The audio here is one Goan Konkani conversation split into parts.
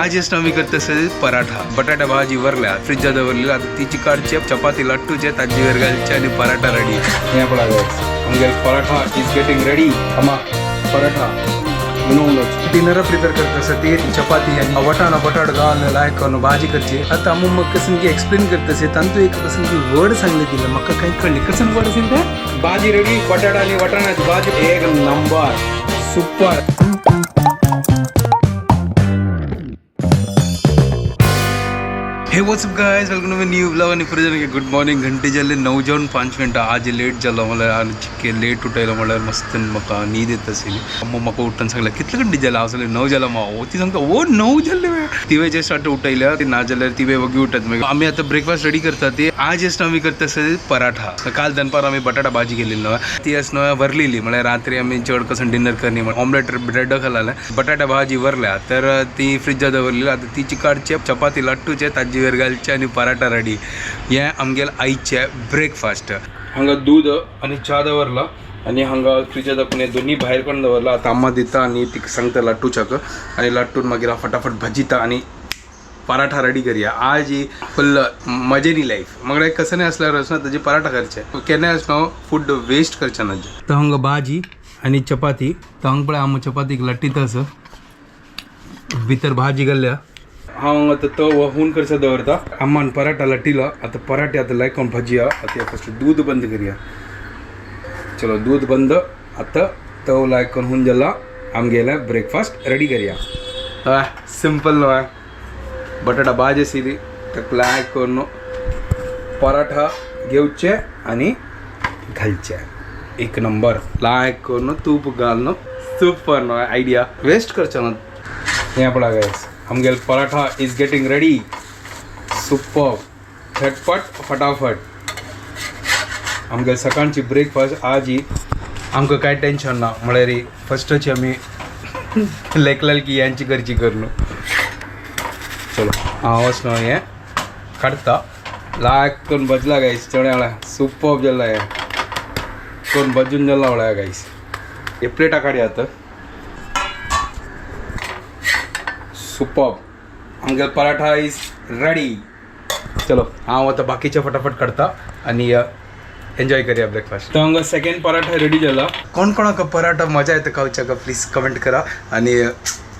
आज आमी करता असेल पराठा. बटाटा भाजी वरल्या फ्रिजात दवरलेला, आता तिची काडचे चपाती लाटूचे ताजीवर घालचे आणि पराठा रेडी. हे पळा आमगे पराठा is getting ready. अम्मा पराठा डिनर प्रिपेअर करत आसा ती चपाती आणि वटाणा बटाट घालून लायक करून भाजी करची. आता अम्मा मग कसं की एक्सप्लेन करत असे तांतू एक कसं की वर्ड सांगले दिलं म्हाका काही कळले कसं वर्ड असेल ते. भाजी रेडी, बटाटा आणि वटाणाची भाजी एक number super. Hey what's up guys, welcome to my new vlog. आणि पुढे गुड मॉर्निंग. घंटे जाल्ले 9:05. आज लेट जालो म्हणल्यार आनी चिक्के लेट उठयलो म्हणल्यार मस्त म्हाका न्हीद येत आशिल्ली. अम्मा म्हाका उठून सांगलें कितले घंटे जाले, हांव सांगलें 9 जालां. मा ती सांगता ओ 9 जाल्ले, तिवे जस्ट आतां उठयल्या ती, ना जाल्यार तिवे वगी उठत. मागीर आमी आतां ब्रेकफास्ट रेडी करता ती. आज जस्ट आमी करता आसता पराठा. काल दनपार आमी बटाटा भाजी केलेली न्हय ती अस न्हय वरलेली, म्हळ्यार रात्री आमी चड कसं डिनर करनी म्हण ऑमलेट ब्रेड खालाले. बटाटा भाजी वरल्या तर ती फ्रिजात दवरलेली, आतां तिची काडचे चपाती लाटूचे ताजीवर घालचे आणि पराठा रेडी. हे आमगेले आयचे ब्रेकफास्ट. हांगा दूध आणि च्या दवरला आणि हांगा फ्रिजात दाखवून हे दोन्ही भायर काडून दवरला. आतां अम्मा दिता आणि तिका सांगता लाटूच्याक आणि लाटून मागीर हांव फटाफट भाजिता आणि पराठा रेडी करया. आज ही फुल मजेनी लाईफ. मग कसं नाही असल्यावर ना ताजे पराठा करचे केन्नाय आसना फूड वेस्ट करचे ना. तर हांगा भाजी आणि चपाती. तर हांगा पळय आम चपातीक लाटीत आसा, भितर भाजी घाल्ल्या. हांव आतां तो हून करसा दवरता. अम्मान पराठा लाटिला, आतां पराठे आतां लायक भाजी. आतां फस्ट दूध बंद करया. चलो दूध बंद, आतां तव लायक हून जाला. आमगेले ब्रेकफास्ट रेडी करया. सिंपल न्हय, बटाटा भाजी आशिल्ली ताका लायक करून पराठा घेवचे आनी घालचे. एक नंबर लायक करून तूप घालून सुपर न्हय आयडिया वेस्ट करचे ना. हें पळय गायस, आमगेले paratha is getting ready. Super झटपट फटाफट आमगेले सकाळची ब्रेकफास्ट. आज ही आमकां कांय टेन्शन ना, म्हळ्यार फस्टची आमी लेखलेल की यांची करची करून. चलो हांव वच हें काडटा. लायक करून भजला गायस, चण्या सुपर जाला हें करून भजून जाला म्हळ्यार गायस. हे प्लेटा काडया आतां. सुपर आमगेलो पराठा is ready. चलो हांव आतां बाकीचे फटाफट काडटा आनी एन्जॉय करया ब्रेकफास्ट. तर हांगा सेकंड पराठा रेडी जाला. कोण कोणाक पराठा मजा येता खावच्याक प्लीज कमेंट करा आणि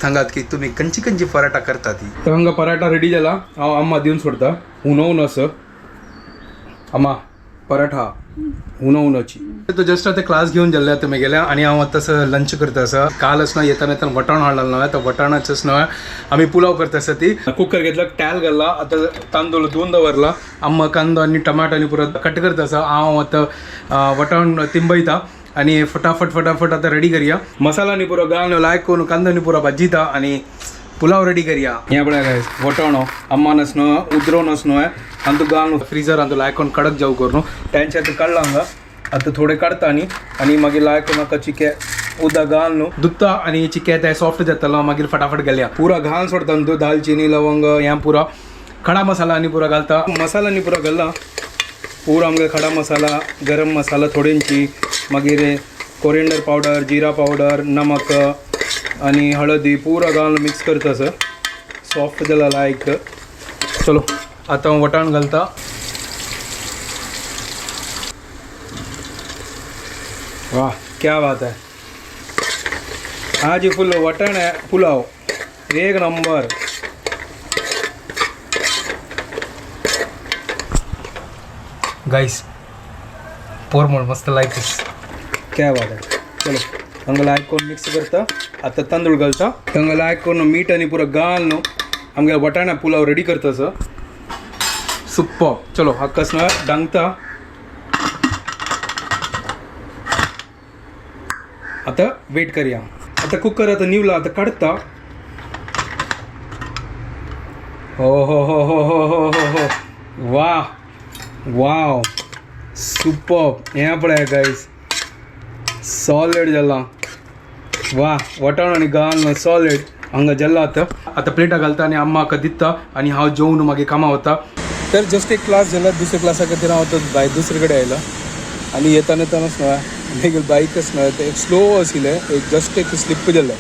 सांगात की तुम्ही कंची कंची पराठा करता ती. तर हांगा पराठा रेडी जाला. हांव अम्मा दिवन सोडता हुनोवन असं. अम्मा पराठा हुनोवनची. तो जस्ट आतां क्लास घेवन जाल्ले आतां मेगेल्या आणि हांव आतां लंच करता आसा. काल आसना येताना येताना वटाण हाडलेलो न्हय, तर वटाणाचेच न्हय आमी पुलाव करता आसा ती. कुकर घेतला, टॅल घातला, आतां तांदूळ धुवन दवरला. अम्मा कांदो आनी टमाटो आनी पुरो कट करता आसा. हांव आतां वटाण तिंबयता आणि फटाफट फटाफट आतां रेडी करया. मसाला नी पुरो घालून लायक करून कांदो नी पुरो भाजिता आणि पुलाव रेडी करया. हें पळय वटाणो अम्मान आसनो उदरोन आसनो आनी तूं घालून फ्रिजर आनी लायक करून कडक जावं करून तेंचे आतां काडला हांगा. आतां थोडें काडटा न्ही आनी मागीर लायक करून म्हाका चिके उदक घालून न्हू दुखता आनी चिके ते सॉफ्ट जातलो. मागीर फटाफट घालया. पुरा घालून सोडता न्हू दालचिनी लवंग हें पुरा खडा मसाला आनी पुरा घालता. मसाला न्ही पुरा घालला पुरा आमगे खडा मसाला, गरम मसाला थोडेंची, मागीर कोरिएंडर पावडर, जिरा पावडर, नमक आणि हळदी पुरा घालून मिक्स करता सर. सॉफ्ट जाला लायक. चलो आतां हांव वटाण घालता. वाह क्या बात है, आज फुल वटाण है पुलाव एक नंबर. गाईस पोरमोळ मस्त लायक, क्या बात है. चलो हांगा लायक करून मिक्स करता. आतां तांदूळ घालता. हांगा लायक करून मीठ आनी पुरो घाल न्हू आमगे वटाणा पुलाव रेडी करता सर. सुपर. चलो हाका डांगता. आतां वेट करया. आतां कुकर आतां निवला, आतां काडटा. हो हो हो हो हो हो हो हो वा वाव सुपर. हें पळय गायस सॉलिड जाला. वा वटाण आनी घालून सॉलिड हांगा जाला. आतां आतां प्लेटा घालता आनी अम्मा दिता आनी हांव जेवन मागीर कामां वता. तर जस्ट एक क्लास जाला, दुसऱ्या क्लासा खातीर हांव आतां भायर दुसरे कडेन आयला आनी येताना येतानाच न्हय मागीर बायकच न्हय ते एक स्लो आशिल्लें, एक जस्ट एक स्लिप जालें.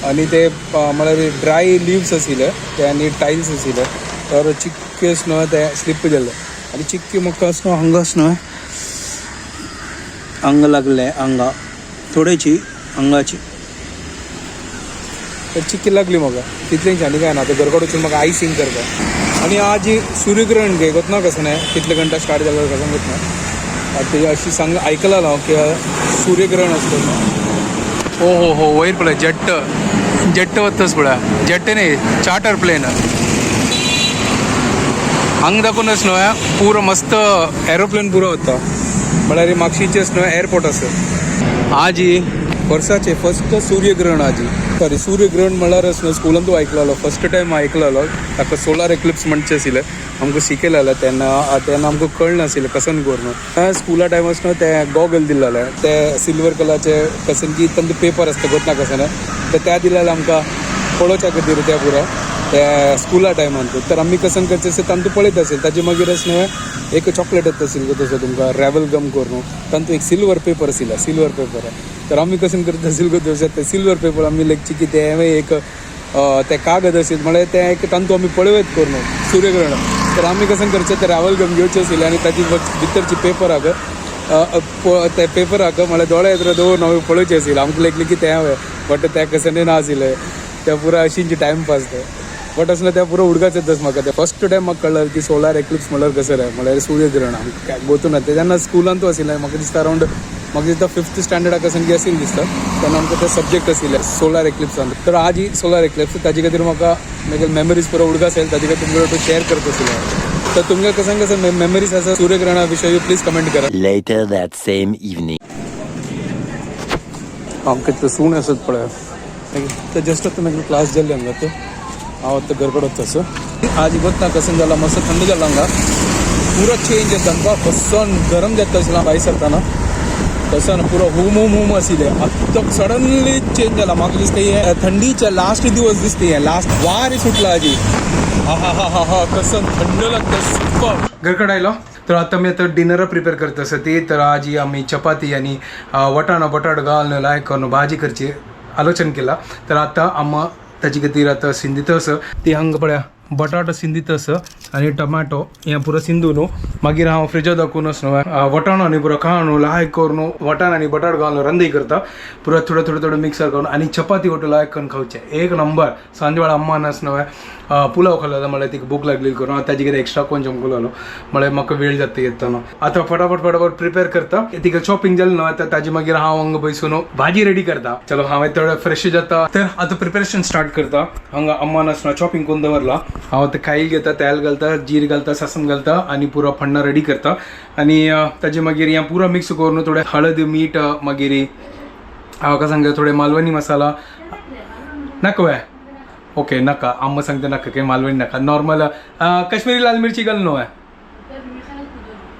आनी ते म्हळ्यार ड्राय लिव्स आशिल्ले ते आनी टायल्स आशिल्ले तर चिक्केस न्हय ते स्लिप जाल्ले आनी चिक्की म्हाका न्हय हांगाच न्हय हांगा लागले हांगा थोडेची हांगाची तर चिक्की लागली म्हाका तितलेंच आनी काय ना. आतां घरकडेन वचून म्हाका आयसींग करता. आनी आज सूर्यग्रहण घे गोत ना कसं नाही कितले घंटा स्टार्ट जालो कसं गोत ना. आतां अशी सांग आयकलां हांव की सूर्यग्रहण आसता. हो हो हो वयर पळय जेट्ट जेट्ट वतस पळय जेट्ट न्ही चार्टर प्लेन हांगा दाखोवनच न्हय पुरो मस्त एरोप्लेन पुरो वता म्हळ्यार म्हापशेचेच न्हय एअरपोर्ट आसा. आजी वर्साचे फर्स्ट सूर्यग्रहण आजी सॉरी सूर्यग्रहण म्हळ्यारच न्हय स्कुलान तूं आयकलेलो फर्स्ट टायम आयकलेलो ताका सोलार एक्लिप्स म्हणचें आशिल्लें आमकां शिकयलेलें तेन्ना तेन्ना आमकां कळनाशिल्लें कसन करून स्कुला टायमार न्हय ते गॉगल दिल्लेले ते सिल्वर कलराचे कसन की तांचे पेपर आसता गोतना कसन तर त्या दिलेले आमकां पळोवच्या खातीर त्या पुरो त्या स्कुला टायमान. तर आमी कसन करचें आसता तांतू पळयत असेल ताजे मागीरच न्हय एक चॉकलेट येता आशिल्लें तसो तुमकां रॅवल गम करून तांतू एक सिल्वर पेपर आशिल्लो सिल्वर पेपर. तर आमी कसन करत आशिल्ले गो ते सिल्वर पेपर आमी लेगची की तें एक ते कागद आशिल्लें म्हळ्यार तें एक तांतू आमी पळयत करून सूर्यग्रहण. तर आमी कसन करचें ते रॅवल गम घेवचें आशिल्लें आनी ताजी भितरची पेपराक ते पेपराक म्हळ्यार दोळे येत्र दवरून आमी पळोवचें आशिल्लें आमकां लेगलें की तें हांवें बट तें कसं ना आशिल्लें तें पुरो अशींच टायमपास तें बट असलं त्या पुरो उडगाच येतच म्हाका ते फर्स्ट टायम म्हाका कळ्ळें की सोलार एक्लिप्स म्हळ्यार कसं रे म्हळ्यार सूर्यग्रहण आमकां गोतू ना. तेन्ना स्कुलान तूं आशिल्लें म्हाका दिसता अरावंड म्हाका दिसता फिफ्थ स्टँडर्डाक आसून की आशिल्लें दिसता तेन्ना आमकां ते सब्जेक्ट आशिल्ले सोलार एक्लिप्सान. तर आज ही सोलार एक्लिप्स ताजे खातीर म्हाका मागीर मेमरीज पुरो उडगास आयले ताजे खातीर तुमकां शेअर करत आशिल्लें. तर तुमकां कसं कसं मेमरीज आसा सूर्यग्रहणा विशयी प्लीज कमेंट करा. Later that same evening. आमकां इतलें सूण आसत पळय तर जस्ट आतां मागीर क्लास जाल्ली हांगा तर हांव आतां घरकडेन वता सो आज गोत ना कसं जाला मस्त थंड जाला हांगा पुरो चेंज जाता आमकां कसो गरम जाता आशिल्लें भायर सरतना तसो ना पुरो हुम हुम हुम आशिल्लें आतां सडनली चेंज जाला म्हाका दिसता हे थंडीचे लास्ट दिवस दिसता हे लास्ट वार सुटला आजी हा हा हा हा हा कसं थंड लागतं सुपर. घरकडे आयलो तर आता मी आता डिनर प्रिपेअर करत आसा ती. तर आज आमी चपाती आणि वटाणो बटाट घालून लायक करून भाजी करची आलोचन केला. तर आता आम्हा ताजे खातीर आतां सिंदीत आसा ती हांगा पळया बटाटो सिंदीत आसा आनी टमाटो हें पुरो सिंदू न्हू. मागीर हांव फ्रिजा दाखोवनच न्हू वटाणो आनी पुरो खाण लायक करून वटाण आनी बटाट घालून रंदी करता पुरो थोडो थोडो थोडो मिक्सर करून आनी चपाती वटो लायक करून खावचें एक नंबर. सांजवेळा अम्मान न्हय पुलाव खालो म्हळ्यार तिका भूक लागली करून ताजे कितें एक्स्ट्रा कोण चमकलो म्हळ्यार म्हाका वेळ जाता येतना. आतां फटाफट फटाफट प्रिपेर करता तिका शॉपिंग जालें न्हू आतां ताजे मागीर हांव हांगा बसून भाजी रेडी करता. चलो हांव थोडो फ्रेश जाता तर आतां प्रिपेरेशन स्टार्ट करता. हांगा अम्मान शॉपिंग करून दवरला हांव आतां कायल घेता तेल घालता जीर घालता सासम घालता आनी पुरो फण्णा रेडी करता आनी ताजे मागीर हें पुरो मिक्स करून थोडें हळद मीठ मागीर हांव का सांगता थोडे मालवणी मसाला नाका वे ओके नाका अम्मा सांगता नाका काही मालवणी नाका नॉर्मल काश्मीरी लाल मिरची घाल न्हू.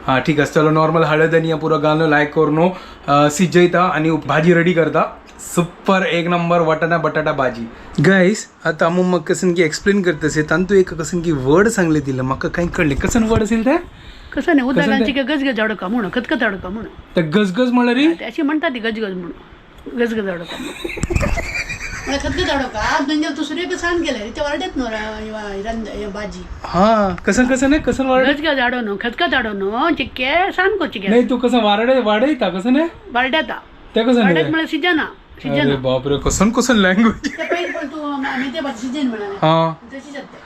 हां ठीक आसा चलो नॉर्मल हळद आनी हें पुरो घालून लायक करून सिजयता आनी भाजी रेडी करता. सुपर एक नंबर वटाणा बटाटा भाजी. गायस आता आमी म्हाका कसन की एक्सप्लेन करता असे तांतू एक कसन की वर्ड सांगले दिलं म्हाका काही कळलें कसन वर्ड असेल ते कसं नाही उदकांची गजगज अडका म्हणून खतखत अडका म्हणून ते गजगज म्हळ्यार ते अशी म्हणतात ती गजगज म्हणून गजगज अडका म्हणून मला खतखत अडका आज म्हणजे दुसरे सांग केलं ते वाढत न्हू भाजी हा कसं कसं नाही कसं वाढ गजगज अडो न्हू खतखत अडो न्हू चिक्के सांग को चिके नाही तू कसं वारडे वाडयता कसं नाही वाड्याता ते कसं वाड्यात नाही म्हळ्यार सिजना अरे सिजना बापरे कसन कसन लँग्वेज ते पहिले पण तू मेथी भाजी सिजन म्हणाले हा तशी जाते.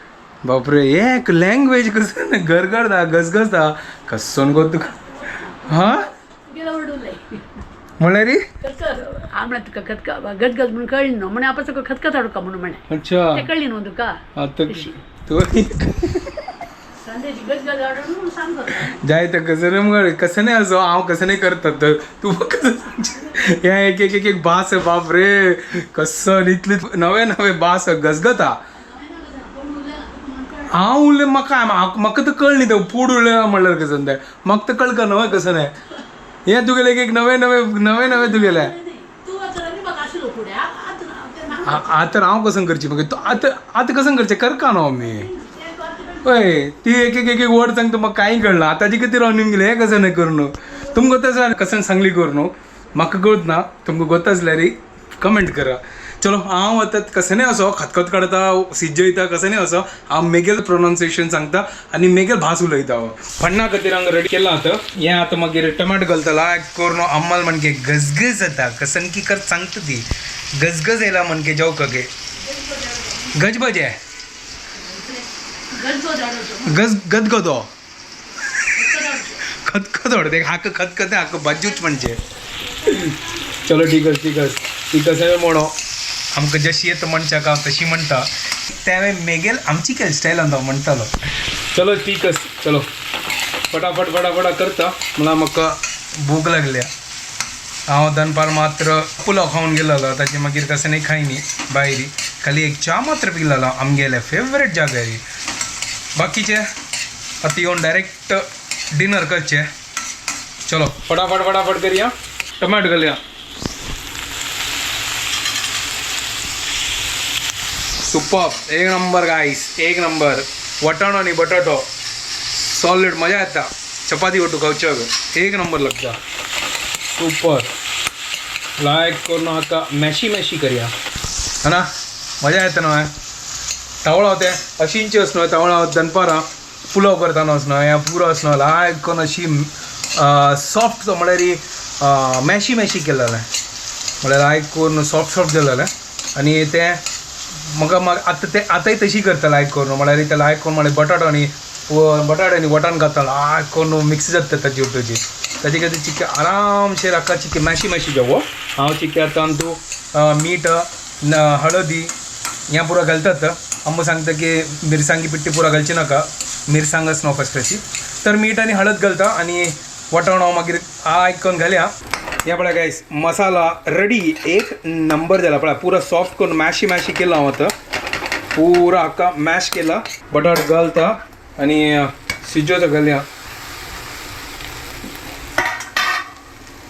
बापरे एक लँग्वेज कसं गरगरता गजगजता कसन गो तुका हा गेला ओरडून म्हळ्यार खतखत आमळा तुका खतखत गजगज म्हणून कळली न्हू म्हणे आपण तुका खतखत अडका म्हणून म्हणे अच्छा ते कळली न्हू तुका आता तू सांजेची गजगज अडो म्हणून सांग करता. जाय तर कसं नाही मग कसं नाही असो हांव कसं नाही करतात तर तू कसं सांगशील? हे एक एक एक एक भास बाप रे कसं इतले नवे नवे भास गजगता हांव उरलें म्हाका म्हाका तर कळ्ळें तें फूड उरलें म्हणल्यार कसं तें म्हाका तर कळका नवें कसं नाही हें तुगेलें एक एक नवे नवे नवे नवे तुगेलें. तू आतां आनी म्हाका आशिल्लो फुडें आतां आतां हांव कसं करची मागीर तूं आतां आतां कसं करचें करका न्हू आमी हय ती एक एक एक एक वर्ड सांगता म्हाका कांय कळना आतांचे खातीर हांव निमगेलें हें कसं न्हय करून तुमकां तशें कसं सांगली करून म्हाका कळत ना तुमकां गोत आसल्यार कमेंट करा. चलो हांव आतां कशें न्ही असो खतखत काडता सिजयता कशें न्ही असो हांव मेगेल प्रोनाउन्सिएशन सांगता आनी मेगेल भास उलयता. हांव फण्णा खातीर हांगा रेडी केलां आतां. हें आतां मागीर टमाटो घालतला करून अंमल म्हणके गजगज जाता कसनकी कर सांगता ती गजगज येयला म्हणके जेवका गे गजबज गज गदगदो खतखत ते हाक खतखत हाक बाजूच म्हणजे. चलो ठीक आसा ठीक आसा ती कशें म्हणो आमकां जशी येता मनशाक हांव तशी म्हणटा तें मेगेल आमची केल स्टायलान हांव म्हणटालो. चलो ठीक आसा चलो फटाफट फटाफटा करता म्हणल्यार म्हाका भूक लागल्या. हांव दनपार मात्र पुलाव खावन गेलेलो ताचे मागीर कशें न्ही खायनी भायरी खाली एक च्या मात्र पिलेलो आमगेले फेवरेट जाग्यार. बाकीचे आतां येवन डायरेक्ट डिनर करचे. चलो फटाफट फटाफट करया. टमाटो घालया. सुपर एक नंबर गायस एक नंबर. वटाणो आनी बटाटो सॉलिड मजा येता. चपाती ओटू खावच्यो एक नंबर लागता. सुपर लायक करून हाका मॅशी मॅशी करया है ना मजा येता न्हय. तावळा तें अशींची अस न्हय तावळा दनपारां पुलाव करतना अस न्हय पुरो अस न्हय लायक करून अशी सॉफ्ट म्हळ्यार मॅशी मॅशी केलेलें म्हळ्यार लायक करून सॉफ्ट सॉफ्ट जालेलें. आनी तें म्हाका आतां तें आतांय तशी करता लायक करून म्हळ्यार तें लायक करून म्हळ्यार बटाटो आनी बटाटो आनी वटाण घालता लायक करून मिक्स जाता ताजी उटोची. ताजे खातीर चिके आरामशेर हाका चिके मॅशी मॅशी जेवो. हांव चिके आतां तूं मीठ हळदी ह्या पुरो घालतात. आमकां सांगता की मिरसांगी पिट्टी पुरो घालची नाका मिरसांगच न्हू फस्टाची. तर मीठ आनी हळद घालता आनी वटाण हांव मागीर आयकून घालया. ह्या पळय गायस मसाला रेडी एक नंबर जाला. पळय पुरो सॉफ्ट करून मॅशी मॅशी केला हांव आतां पुरो हाका मॅश केला. बटाट घालता आनी शिजोवता घालया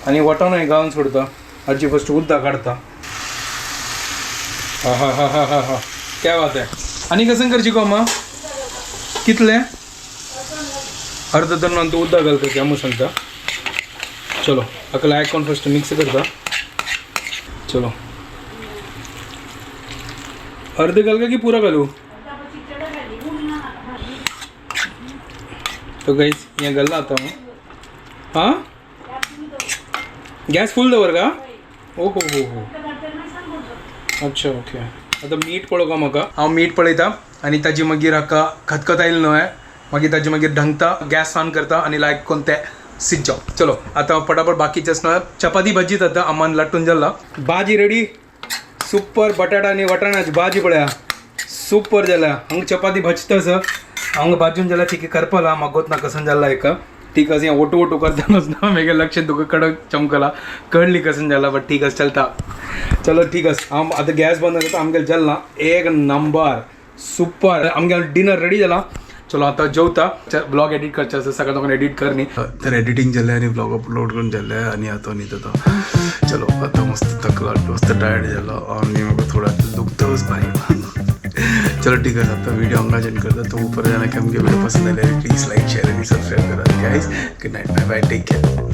आनी वटाणूय घालून सोडता. हाजी फस्ट उद्दा काडता. हा हा हा हा हा हा क्या बात आहे. आनी कसं करची गो अम्मा कितले अर्ध दर तूं उद्दा घालता की आमू सांगता. चलो हाका लायक कोण फस्ट मिक्स करता. चलो अर्ध घाल का की पुरा घालू? तो गाईस हें घालला आतां हांव. हां गॅस फूल दवर का? ओ हो हो हो अच्छा ओके. आतां मीठ पळोवपा म्हाका. हांव मीठ पळयता आनी ताजी मागीर हाका खतखत आयलें न्हय मागीर ताजी मागीर ढंगता गॅस ऑन करता आनी लायक करून तें सिज्जाव. चलो आतां फटाफट बाकीचें न्हय चपाती भाजी जाता अम्मान लाटून जाला. भाजी रेडी सुपर. बटाटा आनी वटाणाची भाजी पळया सुपर जाल्या. हांगा चपाती भाजता सर हांगा भाजून जाल्या चिके करपला म्हाका ना कसन जाला एका ठीक आसा. हें ओटू ओटू करतानाच ना मागीर लक्ष तुका कडक चमकला कळली कसन जाला बट ठीक आसा चलता. चलो ठीक आसा. हांव आतां गॅस बंद करता. आमगेलें जालें एक नंबर सुपर. आमगेलें डिनर रेडी जाला. चलो आतां जेवता. ब्लॉग एडिट करचे आसा सगळें लोकांनी एडिट कर न्ही. तर एडिटींग जालें आनी ब्लॉग अपलोड करून जालें आनी आतां न्हिदता. चलो आतां मस्त थकला मस्त टायर्ड जालो आनी म्हाका थोडा दुखतच भाई. चलो ठीक आहे आता व्हिडिओ हांगा जॉईन करता. तो ऊपर जाना कि हमके वीडियो पसंद आले प्लीज लाइक शेयर आणि सबस्क्राईब करा guys. Good night, bye bye, take care.